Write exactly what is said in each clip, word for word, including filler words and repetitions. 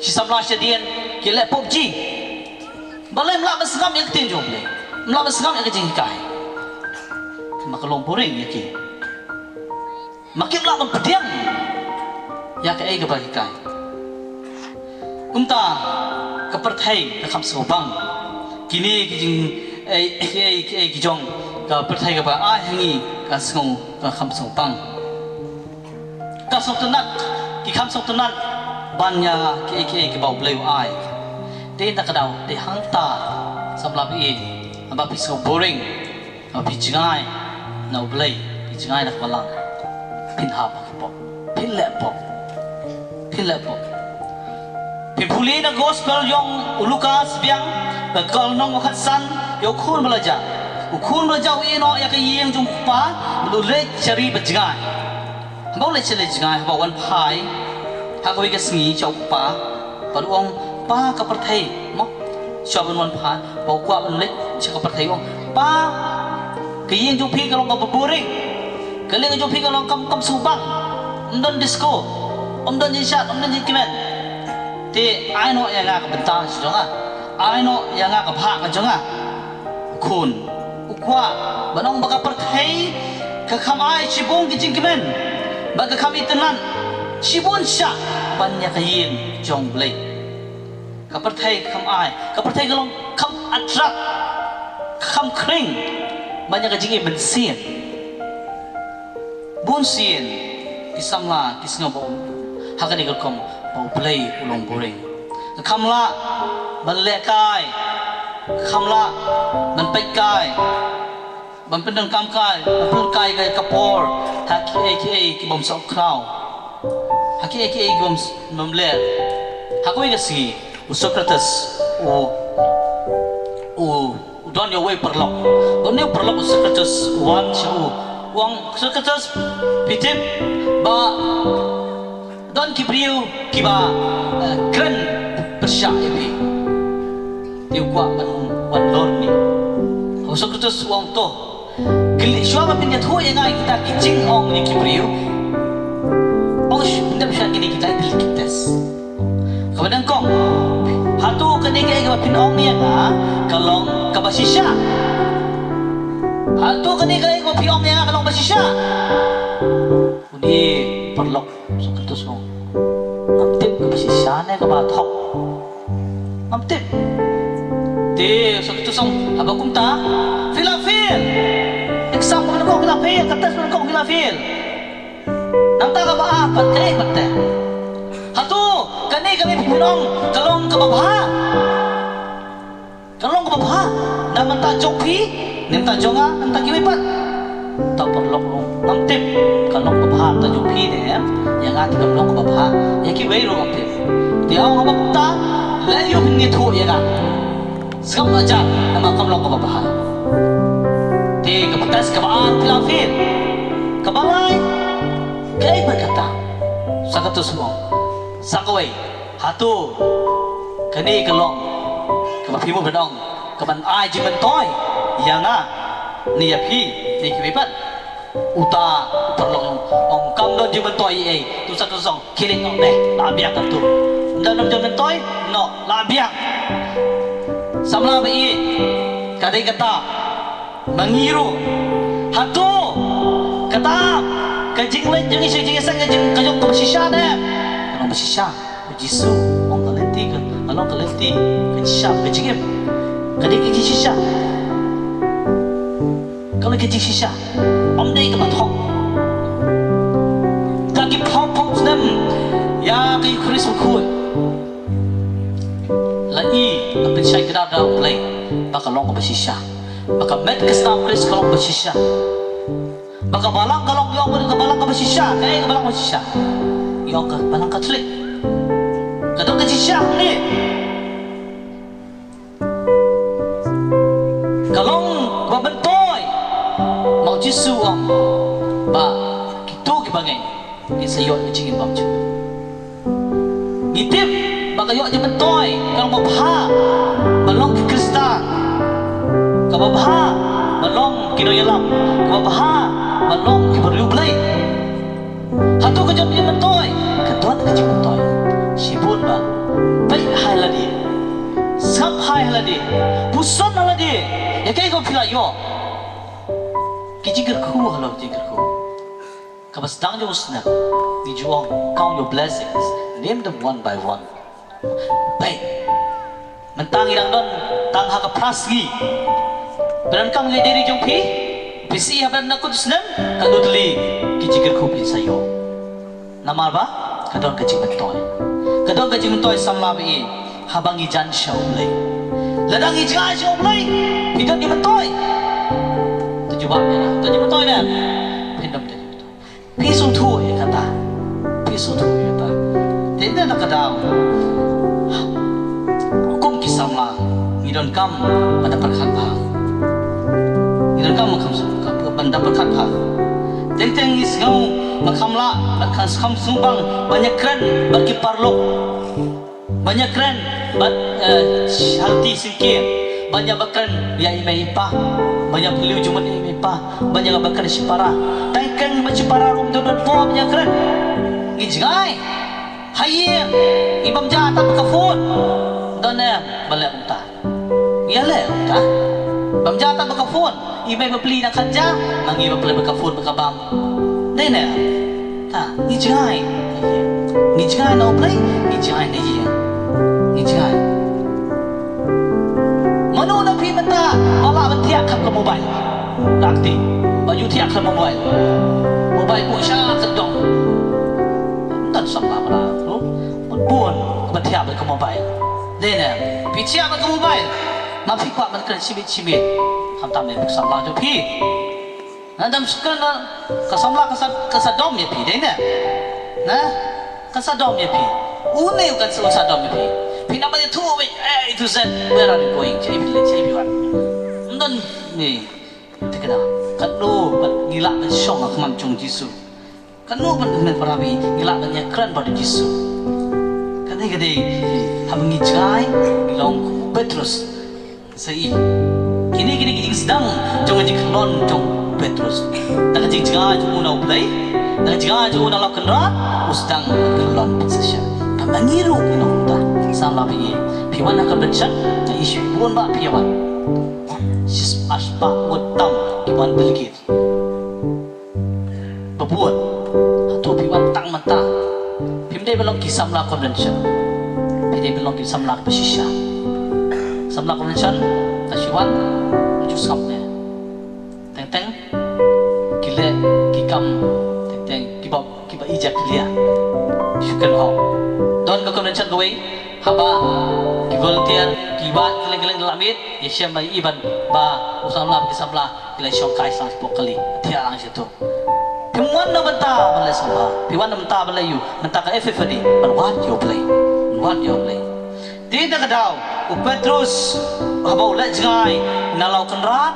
Shi samla shadien ki leh pop ji. Balei ym lah ban sngap ïa ka ktien jong U Blei? Ym lah ban sngap ïa ka jinghikai. Ma ka long boring ïa ki. Ma kim lah ban pdiang ïa kaei kaba hikai. Kumta ka pyrthei ka kham sngewbang. Kine ki jing ei ei ei ki jong ka pyrthei kaba ai ha ngi ka sngew ka kham sngewbang. Ka sngewtynnat, ki kham sngewtynnat ban ïa kiei kiei kiba U Blei u ai. Te na ka daw te hangta samla phi, haba phi sngew boring, haba phi jngai na U Blei, phi jngai na ka balang, phin hap ha ka pop, phin leh pop, phin leh pop. Phi pule na gospel jong u Lukas biang, ka lynnong ba khatsan, ïa u khun ba la jah. U khun ba la jah u ïeh noh ïa ka ïing jong u kpa, u leit sha ri ba jngai. Haba u leit sha ri jngai, haba wan phai ha kawei ka sngi sha u kpa, bad u ong, "Pa, ka pyrthei mo." Sha ban wan phai, haba u kwah ban leit sha ka pyrthei, u ong, "Pa, ka ïing jong phi ka long kaba boring. Ka liang jong phi ka long kam, kam sngewbang. Ym don disco, ym don jingshad, ym don jingkmen. Te ai noh ïa nga ka bynta jong nga. Ai noh ïa nga ka bhah ka jong nga." Khun u kwah ban ong ba ka pyrthei ka kham ai shibun ki jingkmen, ba ka kham itynnad shibun shah ban ïa ka ïing jong U Blei. Ka pyrthei ka kham ai, ka pyrthei ka long kham attract, ka kham khring ban ïa ka jingim mynsiem. Bun sien ki samla ki sngew ba u, ha kane ka rukom ba U Blei u long boring. Ka kham lah ban lehkai, ka kham lah ban peitkai, ban pyndonkam kai, ban pyndonkam kai ka por ha kiei kiei ki bym sngewkhraw, ha kiei kiei ki bym, bym leh. Ha kawei ka sngi u Socrates u, u U don ïa uwei u paralok. U don ïa u paralok u Socrates, u wan sha u. U ong, "Socrates, phi tip ba don ki briew kiba, eh, kren pyrshah ïa phi. Te u kwah ban wan lor ïa phi." U Socrates u ong, "To, kylli, shuwa ba phin ïathuh ïa nga kita ki jingong ïa ki briew, ong sh-, pyndep shuwa kine kita ki test." Kaba nyngkong, hato kane kaei kaba phin ong ïa nga ka long kaba shisha? Hato kane kaei kaba phin ong ïa nga ka long kaba shisha? Une u paralok u Socrates u ong, ngam tip kaba shisha ne kaba thok. Ngam tip. Te u Socrates u ong, haba kumta, phi la fail. Exam ba nyngkong phi la fail, ka test ba nyngkong phi la fail. Nangta kaba ar pat, kaei pat te? Hato kane kaba phi ong ka long kaba bha? Ka long kaba bha na bynta jong phi, na bynta jong nga, na bynta kiwei pat? Te u paralok u ong, ngam tip ka long kaba bha na bynta jong phi ne ïa nga, te kam long kaba bha ïa kiwei ruh, ngam tip. Te ong, haba kumta, leit ïa u pynïathuh ïa nga. Sngap noh jan, namar kam long kaba bha. Te kaba test kaba ar phi la fail. Kaba lai, kaei pat kata? Sa kata u ong, sa kawei, hato kane ka long kaba phi mut ban ong kaban ai jingmyntoi ïa nga ne ïa phi ne kiwei pat? Uta u paralok u ong, kam don jingmyntoi ei ei. Te u Socrates u ong, khie leit noh ne, la biang katto. Ym don jingmyntoi, noh, la biang. Samla ba ïeit, ka dei kata ma ngi ruh. Hato kata ka jingleit jong ngi sha jingïaseng ka jong, ka long kaba shisha ne? Ka long kaba shisha. U Jisu u ong, ka lynti ka, ka long ka lynti ka shisha ka jingim. Ka dei ka jingshisha. Ka long ka jingshisha. Ym dei kaba thok. Ka ki phew phew snem ïa ka Eukharist Bakhuid, la i, la pynshai kdar da U Blei ba ka long kaba shisha. Ba ka met ka snam Khrist ka long kaba shisha. Ba ka balang ka long, ïa, ka balang kaba shisha. Kaei ka balang kaba shisha? Ïa, ka balang Katholik. Ka don ka shisha ne? Ka long ba myntoi. Ma u Jisu u ong ba kito kiba ngeit kin sa ïoh ïa ka jingim bymjukut. Ngi tip ba ka ïoh jingmyntoi ka long kaba bha ban long ki Khristan. Kaba bha ban long ki nongïalam. Kaba bha ban long ki briew Blei. Hato ka jingmyntoi, ka don ka jingmyntoi. Shibun ba ha lade, puson ha lade ïa kaei kaba phi la ïoh. Ki jingkyrkhu halor jingkyrkhu. Kaba sdang jong u snem ngi ju ong, count your blessings, name them one by one. Bang mynta ngi dang don tang ha ka phra sngi. Phi donkam ha ka diary jong phi, phi shu ïa ban na kut snem, katno tylli ki jingkyrkhu phin sa ïoh. Namar ba ka don ka jingmyntoi. Ka don ka jingmyntoi samla ba ïeit haba ngi jan sha U Blei. Lada ngi jngai sha U Blei, phi don jingmyntoi. To jubab ïa nga, to jingmyntoi ne? Phin don jingmyntoi. Phi sngewthuh ïa kata. Phi sngewthuh ïa kata. Te na ka daw, kum ki samla, ngi donkam ban da pyrkhat bha. Ngi donkam ban kham, ban da pyrkhat bha. Teng teng ngi sngew ba kham lah, ba kham, kham sngewbang ban ïakren bad ki paralok. Ban ïakren bad, eh, shalti syngkien. Ban ïa ba kren ïa i mei i pa. Ban ïa phylliew jingmut ïa i mei i pa. Ban ïa ba kren shipara. Teng teng ban shipara ruh ym don por ban ïakren. Ngi jngai ha ïing, ngi bam ja tad bad ka phone. Don ne ba leh kumta? Ïa leh kumta. Bam ja tad bad ka phone. I mei bapli na khat ja, ma ngi bapli bad ka phone bad ka bam. Dei ne? Ta, ngi jngai. Ngi jngai na U Blei, ngi jngai na ïing. Ngi jngai. Mano na phi mynta ba lah ban thiah kham ka mobile? Dakti ba ju thiah kham mobile. Mobile ko sha ka dong. Ntan samla ba la tu. Bun ba thiah bad ka mobile. Dei ne? Phi thiah bad ka mobile. Ma phi kwah ban kren shibit shibit. Khamtam ne ka samla jong phi. Na dam sukar na ka samla ka sa, ka sa dom ïa phi, dei ne? Na ka sa dom ïa phi. Une u kan sa, u sa dom ïa phi. Phi na ba ïathuh wei A to Z, where are you going? Shaei phi leit, shaei phi wan. Ym don ne. Te ka daw, katno pat ngi lah ban shong ha khmat jong Jisu. Katno pat, men para bangeit, ngi lah ban ïakren bad u Jisu. Kane ka dei, haba ngi jngai, ngi long kum u Petrus. Sa i. Kine, kine ki jingsdang jong ka jingkhlaiñ jong u Petrus. Da ka jingjngai jong u na U Blei, da ka jingjngai jong u na Lok Kynrad, u sdang ka jingkhlaiñ sa shisha. Haba ngi ruh ngi long kumta. Samla bangeit, phi wan ha ka convention, nga ïohi bun ba phi wan. Shispah, shispah ngut tam ki wan delegate. Ba bun. Hato phi wan tang mynta? Phim dei ban long ki samla convention. Phi dei ban long ki samla ba shisha. Samla convention, ka shu wan, ju sngap ne. Teng teng ki leh ki kam, teng teng kiba, kiba ïeit ki leh. Shu kynhok. Don ka convention kawei, haba ki volunteer ki wad kylleng kylleng da la miet, ïa shem ba i ban ba u samla, ki samla ki la shong kai sha pok kali, thiah lang shato. Phim wan na bynta ban leh samla, phi wan na bynta ban leh ïa u, bynta ka F F D, ban wad ïa U Blei, ban wad ïa U Blei. Te da ka daw, u Petrus, haba u leh jngai na Lok Kynrad,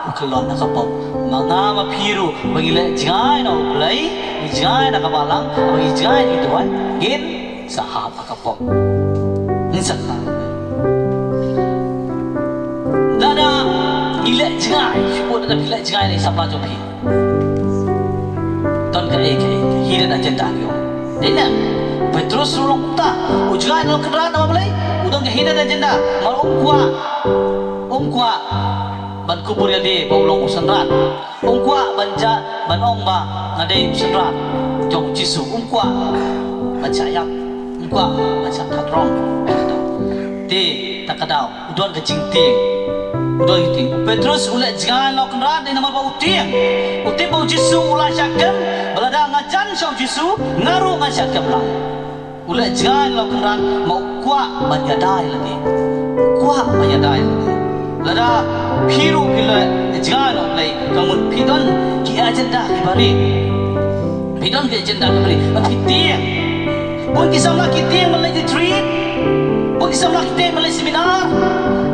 u khlaiñ na ka pop. Ma nga ma phi ruh, ba ngi leh jngai na U Blei, ngi jngai na ka balang, ba ngi jngai na ki duwan, ngin sa hap ha ka pop. Ngin sa hap. Lada ngi leh jngai, shu lada phi leh jngai na i samla jong phi. Don kaei kaei ka hidden agenda ki ong. Dei ne? Petrus ruh u long kumta. U jngai na Lok Kynrad namar balei? U don ka hidden agenda. Namar um kwah, um kwah ban kubur ïa lade ba u long u synran. Um kwah ban jah, ban ong ba nga dei u synran jong u Jisu. Um kwah ban shah ïap. Um kwah ban shah that rong. Te, ta ka daw, u don ka jingtieng. U don ka jingtieng. U Petrus u leh jngai na Lok Kynrad dei namar ba u tieng. U tip ba u Jisu u la shah kem, ba lada nga jan sha u Jisu, nga ruh ngan shah kem lang. U leh jngai na Lok Kynrad, ma u kwah ban ïada ïa lade. U kwah ban ïada ïa lade. Lada phi ruh phi leh jngai na U Blei, ka mut phi don ki agenda kiba rit. Phi don ki agenda kiba rit. Ba phi tieng. Bun ki samla ki tieng ban leit retreat. Bun ki samla ki tieng ban leit seminar.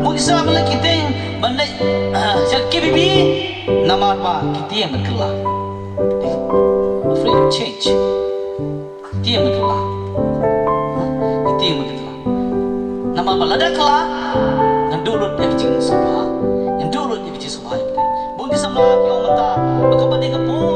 Bun ki samla ki tieng ban leit, ah, sha K B B. Namar ba ki tieng ban kylla. Afraid of change. Ki tieng ban kylla. Ki tieng ban kylla. Namar ba lada kylla, ngan duh lut ïa ka jingsngewbha. Ngan duh lut ïa ka jingsngewbha. Bun ki samla ki ong mynta ba ka ba dei ka bor